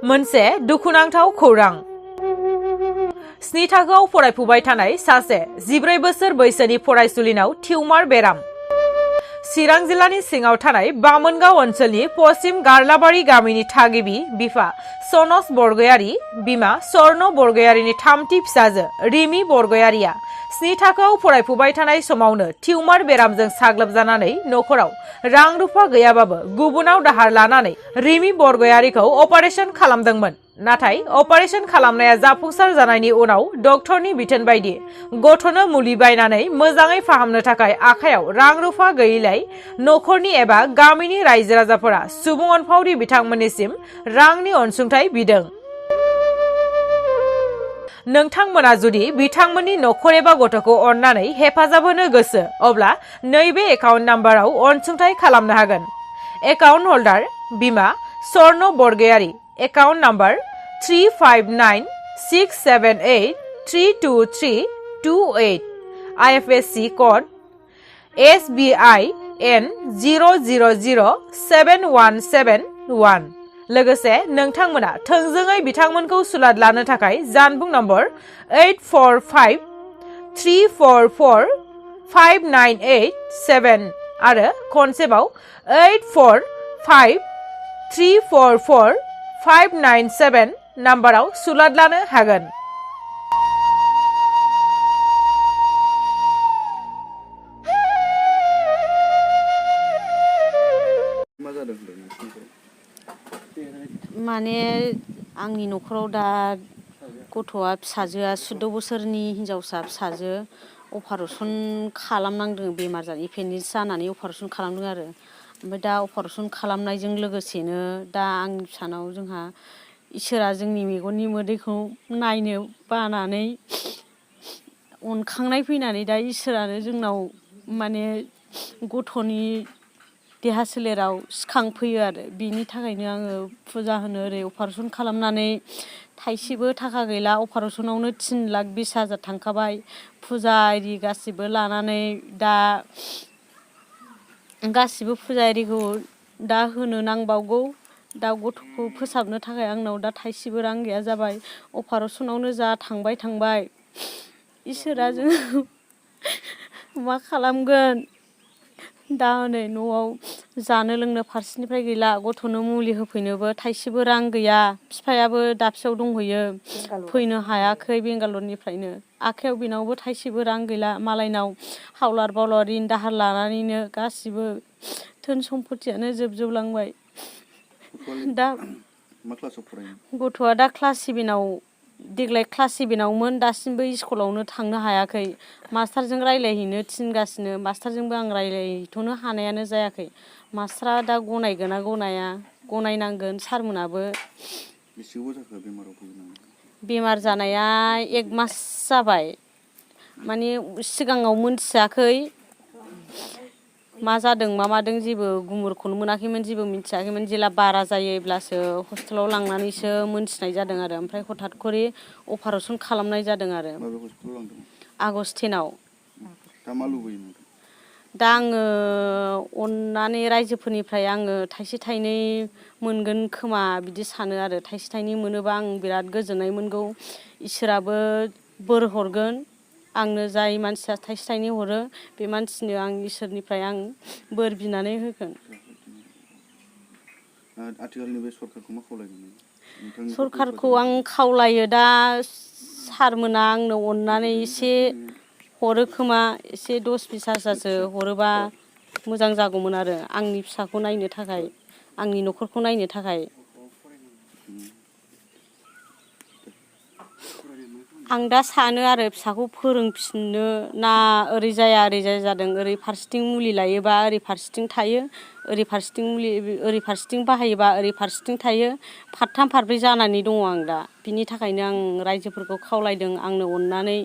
मोनसे दुखुनांथाव खौरां। 7 थाखोआव फरायफुबाय थानाय सासे 14 बोसोर बैसोनि फरायसुलिनाव टिउमार बेराम। चिरां जिल्लानि सिङाव थानाय बामोनगाव ओनसोलनि पश्चिम गारलाबारि गामिनि थागिबि बिफा सनज बरगयारी, बिमा स्वर्ण बरगयारीनि थामथि फिसाजो रिमि बरगयारीया 7 थाखोआव फरायफुबाय थानाय समावनो टिउमार बेरामजों साग्लोबजानानै नखराव रां रुफा गैयाबाबो गुबुनाव दाहार लानानै रिमि बरगयारीखौ अपारेशन खालामदोंमोन। नाथाय अपारेशन खालामनाया जाफुंसार जानायनि उनाव डक्टरनि बिथोन बायदि गथ'नो मुलि बायनानै मोजाङै फाहामनो थाखाय आखायाव रां रुफा गैयैलाय नखरनि एबा गामिनि रायजो राजाफोरा सुबुं अनफावरि बिथांमोननिसिम रांनि अनसुंथाइ बिदों। नोंथांमोना जुदि बिथांमोननि नखर एबा गथ'खौ अननानै हेफाजाब होनो गोसो अब्ला नैबे एकाउन्ट नाम्बाराव अनसुंथाइ खालामनो हागोन। Account holder Bima Swarna Bargayari, account number 359678323328, IFSC code SBIN 00071711। लोगोसे नोंथांमोना थोंजोङै बिथांमोनखौ सुलाद लानो थाखाय जानबुं नम्बर 8453445987 आरो खनसेबाव 8453445987 नाम्बाराव सुलाद लानो हागोन। माने आंनि नखराव दा गथ'आ फिसाजोआ 14 बोसोरनि हिनजावसा फिसाजो अपारेशन खालामनांदों। बेमार जानानै एपेन्डिक्स जानानै अपारेशन खालामदों आरो ओमफ्राय दा अपारेशन खालामनायजों लोगोसेनो दा आंनि फिसानाव जोंहा इसोरा जोंनि मेगननि मोदैखौ नायनो बानानै अनखांनाय फैनानै दा इसोरानो जोंनाव माने गथ'नि देहा सोलेराव सिखांफैयो आरो बिनि थाखायनो आङो फुजा होनो ओरै अपारेशन खालामनानै थाइसेबो थाखा गैला। अपारेशनावनो 3,20,000 थांखाबाय। फुजा आरि गासिबो लानानै दा गासिबो फुजा आरिखौ दा होनो नांबावगौ। दा गथ'खौ फोसाबनो थाखाय आंनाव दा थाइसेबो रां गैया जाबाय। अपारेशनावनो जा थांबाय इसोरा जों मा खालामगोन। दा नै न'आव जानो लोंनो फारसेनिफ्राय गैला। गथ'नो मुलि होफैनोबो थाइसेबो रां गैया। बिफायाबो दाबसेयाव दंहैयो, फैनो हायाखै बेंगालरनिफ्रायनो। आखायाव बेनावबो थाइसेबो रां गैला। मालायनाव हावलार बावलार रिन दाहार लानानैनो गासिबो धोन सम्पतियानो जोबजोबलांबाय। दा गथ'आ दा क्लास 7आव देग्लाय क्लास 7आवमोन। दासिमबो स्कुलावनो थांनो हायाखै। मास्टारजों रायज्लायहैनो थिनगासिनो। मास्टारजोंबो आं रायज्लायहैथ'नो हानायानो जायाखै। मास्टारा दा गनायगोना गनाया, गनायनांगोन सारमोनाबो। बेमार जानाया 1 मास जाबाय। माने सिगाङाव मोनथियाखै मा जादों मा मादों जेबो गुमुरखौनो मोनाखैमोन, जेबो मिथियाखैमोन। जेला बारा जायोब्लासो हस्पिटालाव लांनानैसो मोनथिनाय जादों आरो ओमफ्राय हठात खरि अपारेशन खालामनाय जादों आरो आगस्ट 10आव। दा आङो अननानै रायजोफोरनिफ्राय आङो थाइसे थाइनै मोनगोन खोमा बिदि सानो आरो। थाइसे थाइनै मोनोबा आं बिराद गोजोननाय मोनगौ। इसोराबो बोर हरगोन आंनो। जाय मानसिया थाइसे थाइनै हरो बे मानसिनो आं इसोरनिफ्राय आं बोर बिनानै होगोन। आथिखालनि बे सरखारखौ मा खावलायगोन? सरखारखौ आं खावलायो दा सारमोना आंनो अननानै एसे हरो खोमा। एसे 10-20 हाजारसो हरोबा मोजां जागौमोन आरो आंनि फिसाखौ नायनो थाखाय, आंनि नखरखौ नायनो थाखाय। आं दा सानो आरो फिसाखौ फोरोंफिननो ना ओरै जाया ओरै जाया जादों। ओरै फारसेथिं मुलि लायोबा ओरै फारसेथिं थायो, ओरै फारसेथिं मुलि ओरै फारसेथिं बाहायोबा ओरै फारसेथिं थायो। फारथाम फारब्रै जानानै दङ आं दा। बिनि थाखायनो आं रायजोफोरखौ खावलायदों आंनो अननानै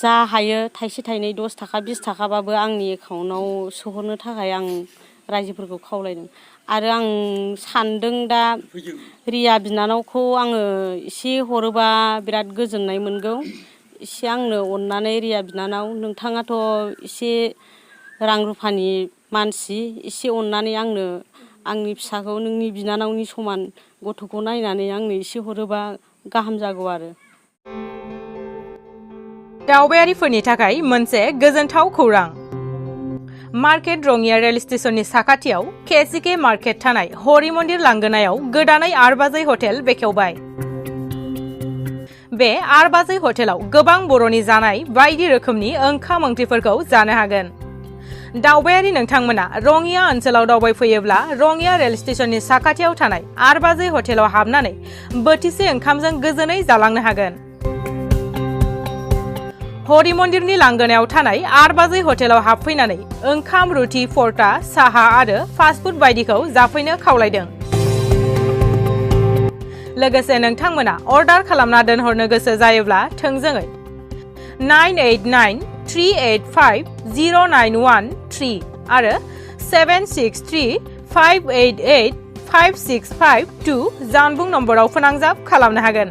जा हायो थाइसे थाइनै 10 थाखा 20 थाखाबाबो आंनि एकाउन्टाव सोहरनो थाखाय आं रायजोफोरखौ खावलायदों। आरो आं सानदों दा रिया बिनानावखौ आङो एसे हरोबा बिराद गोजोननाय मोनगौ। एसे आंनो अननानै रिया बिनानाव, नोंथाङाथ' एसे रां रुफानि मानसि, एसे अननानै आंनो आंनि फिसाखौ नोंनि बिनानावनि समान गथ'खौ नायनानै आंनो एसे हरोबा गाहाम जागौ आरो। दावबायारिफोरनि थाखाय मोनसे गोजोनथाव खौरां। मार्केट रङिया रेल स्टेशननि साखाथियाव केसिके मार्केट थानाय हरि मन्दिर लांगोनायाव गोदानै आरबाजै हटेल बेखेवबाय। बे आरबाजै हटेलाव गोबां बर'नि जानाय बायदि रोखोमनि ओंखाम ओंख्रिफोरखौ जानो हागोन। दावबायारि नोंथांमोना रङिया ओनसोलाव दावबायफैयोब्ला रङिया रेल स्टेशननि साखाथियाव थानाय आरबाजै हटेलाव हाबनानै बोथिसे ओंखामजों गोजोनै जालांनो हागोन। हरि मन्दिरनि लांगोनायाव थानाय आरबाजै हटेलाव हाबफैनानै ओंखाम, रुथि, परटा, साहा आरो फास्टफुड बायदिखौ जाफैनो खावलायदों। लोगोसे नोंथांमोना अर्डार खालामना दोनहरनो गोसो जायोब्ला थोंजोङै 9893850913 आरो 7635885652 जानबुं नम्बराव फोनांजाब खालामनो हागोन।